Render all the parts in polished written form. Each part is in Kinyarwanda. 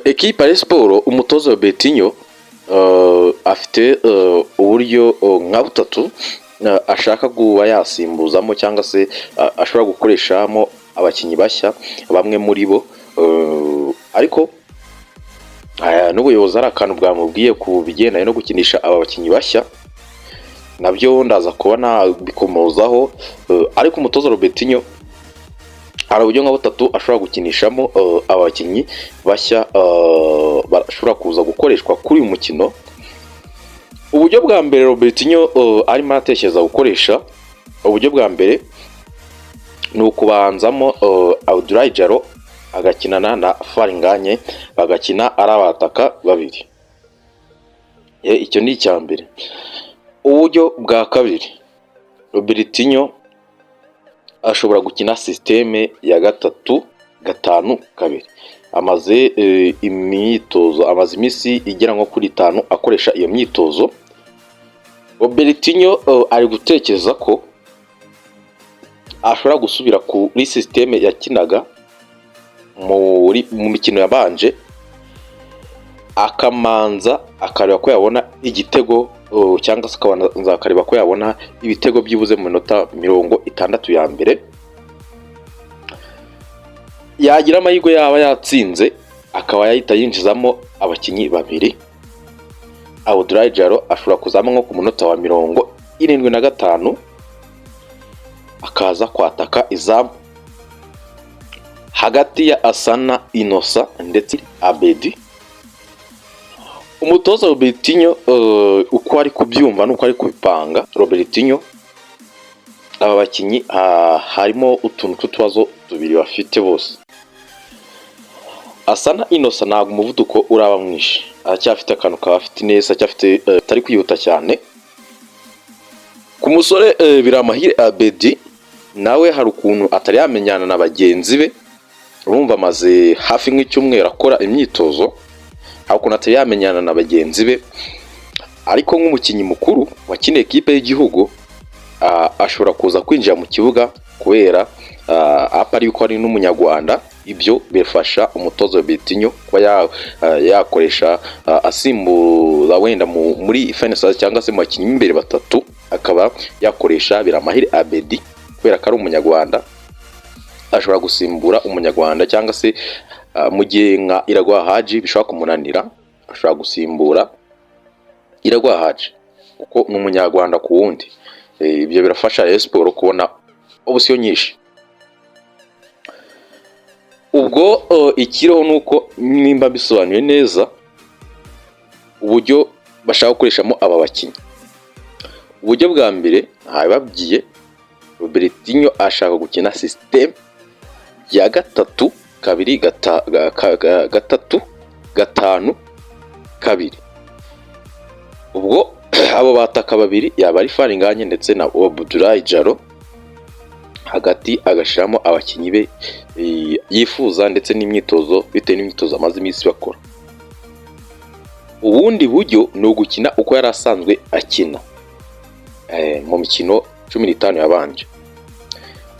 Ekipa ya Siporo, umutoza Robertinho afite uburyo nka butatu ashaka kuba yasimbuzamo cyangwa se ashobora gukoreshamo abakinnyi bashya bamwe muri bo, ariko n'ubuyobozi hari akantu bwamubwiye ku bigendanye no gukinisha aba bakinnyi bashya, nabyo ndaza kuba nabikomozaho. Ariko umutoza Robertinho hari uburyo nka butatu ashobora gukinishamo abakinnyi bashya bashobora kuza gukoreshwa kuri uyu mukino. Uburyo bwa mbere Robertinho arimo aratekereza gukoresha, uburyo bwa mbere ni ukubanzamo Abdoulaye Diallo agakinana na Fall Ngagne, bagakina ari abataka babiri. Icyo ni icya mbere. Uburyo bwa kabiri, Robertinho ashobora gukina système ya 3-5-2. Amaze imyitozo, amaze iminsi igera nko kuri 5 akoresha iyo myitozo. Robertinho ari gutekereza ko ashobora gusubira kuri système yakinaga mu mikino yabanje, akamanza akareba ko yabona igitego cyangwa se akabanza akareba ko yabona ibitego byibuze mu minota 60 ya mbere. Yagira amahirwe yaba yatsinze, akaba yahita yinjizamo abakinnyi babiri. Abdoulaye Diallo ashobora kuzamo nko ku munota wa 75, akaza kwataka izamu hagati ya Asana Innocent ndetse Abedi. Umutoza Robertinho, uko ari kubyumva n'uko ari kubipanga, Robertinho aba bakinnyi harimo utuntu tw'utubazo tubiri bafite bose. Asana Innocent ntabwo umuvuduko uraba mwinshi, aracyafite akantu ka fitness, aracyafite atari kwihuta cyane. Ku musore Biramahire Abedi nawe hari ukuntu atari yamenyana na bagenzi be. Urumva amaze hafi nk'icyumweru akora imyitozo, hari ukuntu atari yamenyana na bagenzi be. Ariko nk'umukinnyi mukuru wakiniye ekipe y'igihugu, ashobora kuza kwinjira mu kibuga kubera apa yuko ari n'Umunyarwanda. Ibyo bifasha umutoza Robertinho kuba yakoresha asimbuza wenda muri final cyangwa se mu bakinnyi b'imbere batatu, akaba yakoresha Biramahire Abedi kubera ko ari Umunyarwanda, ashobora gusimbura Umunyarwanda, cyangwa se mu gihe nka Iraguha Haji bishobora kumunanira, ashobora gusimbura Iraguha Haji kuko ni Umunyarwanda ku wundi. Ibyo birafasha Rayon Sports kubona option nyinshi. Ubwo ikiriho ni uko nimba bisobanuye neza uburyo bashaka gukoreshamo aba bakinnyi. Uburyo bwa mbere ntabibabwiye, Robertinho ashaka gukina système ya 3 2 3 5 2. Ubwo abo bataka babiri yaba ari Fall Ngagne ndetse na Abdoulaye Diallo, hagati agashyiramo abakinnyi be yifuza ndetse n'imyitozo, bitewe n'imyitozo amaze iminsi bakora. Ubundi buryo ni ugukina uko yari asanzwe akina mu mikino 15 yabanje,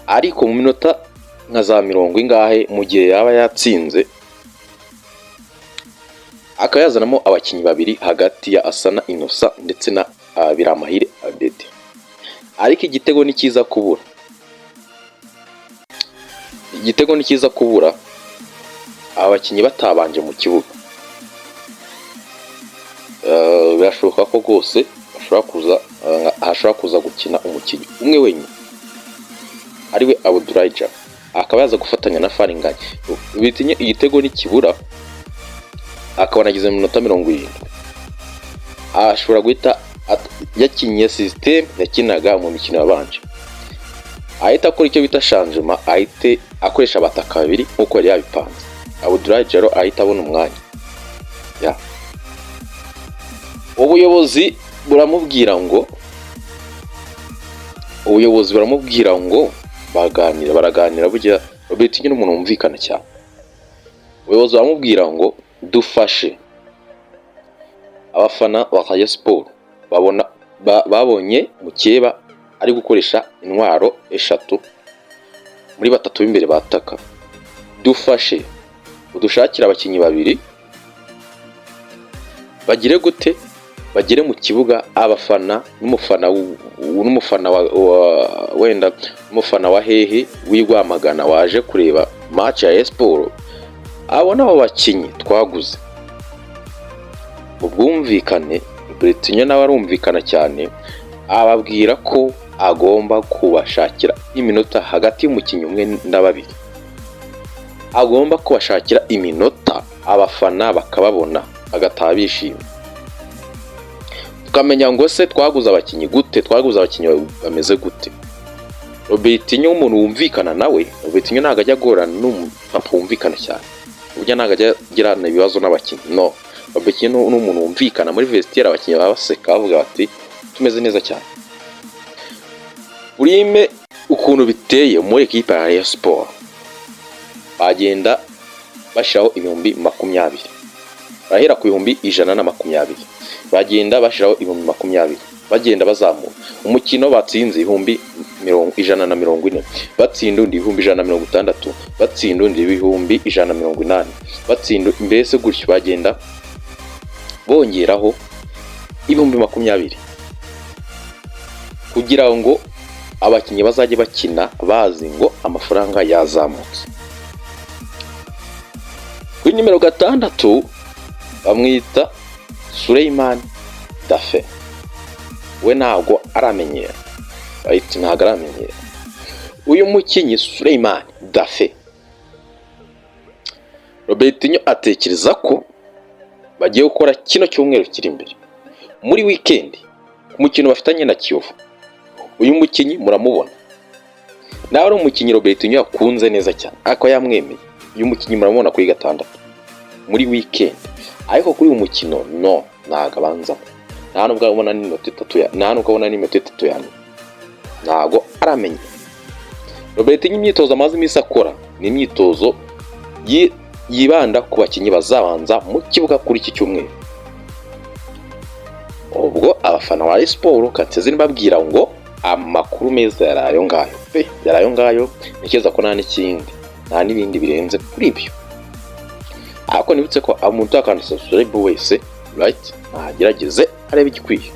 ariko mu minota nka za mirongo ingahe, mu gihe yaba yatsinze, akaba yazanamo abakinnyi babiri hagati ya Asana Innocent ndetse na Biramahire Abedi. Ariko igitego ni cyiza kubura, igitego ni cyiza kubura aba bakinnyi batabanje mu kibuga, birashoboka ko rwose bashobora kuza, hashobora kuza gukina umukinnyi umwe wenyine ariwe Abdoulaye Diallo, akaba yaza gufatanya na Fall Ngagne. Bitinye igitego nikibura akabona ageze mu minota 70, ashobora guhita yakinye système yakinaga mu mikino yabanje, ahita akora icyo bita changement, ahite akoresha abataka babiri nk'uko yari yabipanze. Abdoulaye Diallo ahita abona umwanya ya. Ubuyobozi buramubwira ngo, ubuyobozi buramubwira ngo baganira, baraganira. Burya Robertinho ni umuntu wumvikana cyane. Ubuyobozi buramubwira ngo dufashe, abafana ba Rayon Sports babona babonye mukeba ari gukoresha intwaro eshatu muri batatu b'imbere bataka, dufashe. Udushakire abakinnyi babiri bagire gute? Bagere mu kibuga, abafana n'umufana wenda n'umufana wa hehe w'i Rwamagana waje kureba match ya Sport abona abo bakinnyi twaguze. Mu bwumvikane, Robertinho nawe arumvikana cyane, ababwira ko agomba kubashakira iminota hagati y'umukinnyi umwe na babiri, agomba kubashakira iminota, abafana bakababona, bagataha bishimye, tukamenya ngo se twaguze abakinnyi gute, twaguze abakinnyi bameze gute? Robertinho nk'umuntu wumvikana nawe, Robertinho ntabwo ajya agorana, n'umupapa wumvikana cyane, burya ntabwo ajya agirana ibibazo n'abakinnyi. No Robertinho ni umuntu wumvikana muri vestiaire, abakinnyi baba baseka, bavuga bati tumeze neza cyane. Prime ukuntu biteye muri ekipa ya Rayon Sport, bagenda bashyiraho 20,000, barahera ku 120,000, bagenda bashyiraho 20,000, bagenda bazamura. Umukino batsinze 140,000, batsinda undi 160,000, batsinda undi 180,000, batsinda, mbese gutyo bagenda bongeraho 20,000 kugira ngo abakinnyi bazajye bakina bazi ngo amafaranga yazamutse. Kuri nimero 6 bamwita Suleiman Dafe, we ntabwo aramenyera, bahita ntabwo aramenyera. Uyu mukinnyi Suleiman Dafe, Robertinho atekereza ko bagiye gukora kino cyumweru kiri imbere muri weekend ku mukino bafitanye na Kiyovu. Uyu mukinnyi muramubona, nawe ari umukinnyi Robertinho yakunze neza cyane, akaba yamwemeye. Uyu mukinnyi muramubona kuri 6 muri weekend, ariko kuri uyu mukino no ntabwo abanzamo, nta nubwo abona n'iminota 3 ya, nta nubwo abona n'iminota 3 ya nyuma, ntabwo aramenya. Robertinho imyitozo amaze iminsi akora ni imyitozo yibanda ku bakinnyi bazabanza mu kibuga kuri iki cyumweru. Ubwo abafana ba Sport kateze mbabwira ngo amakuru meza yari ayo ngayo pe, yari ayo ngayo. Ntekereza ko nta n'ikindi, nta n'ibindi birenze kuri ibyo, ariko nibutse ko umuntu utakanda subscribe wese, right, nagerageze arebe igikwiye.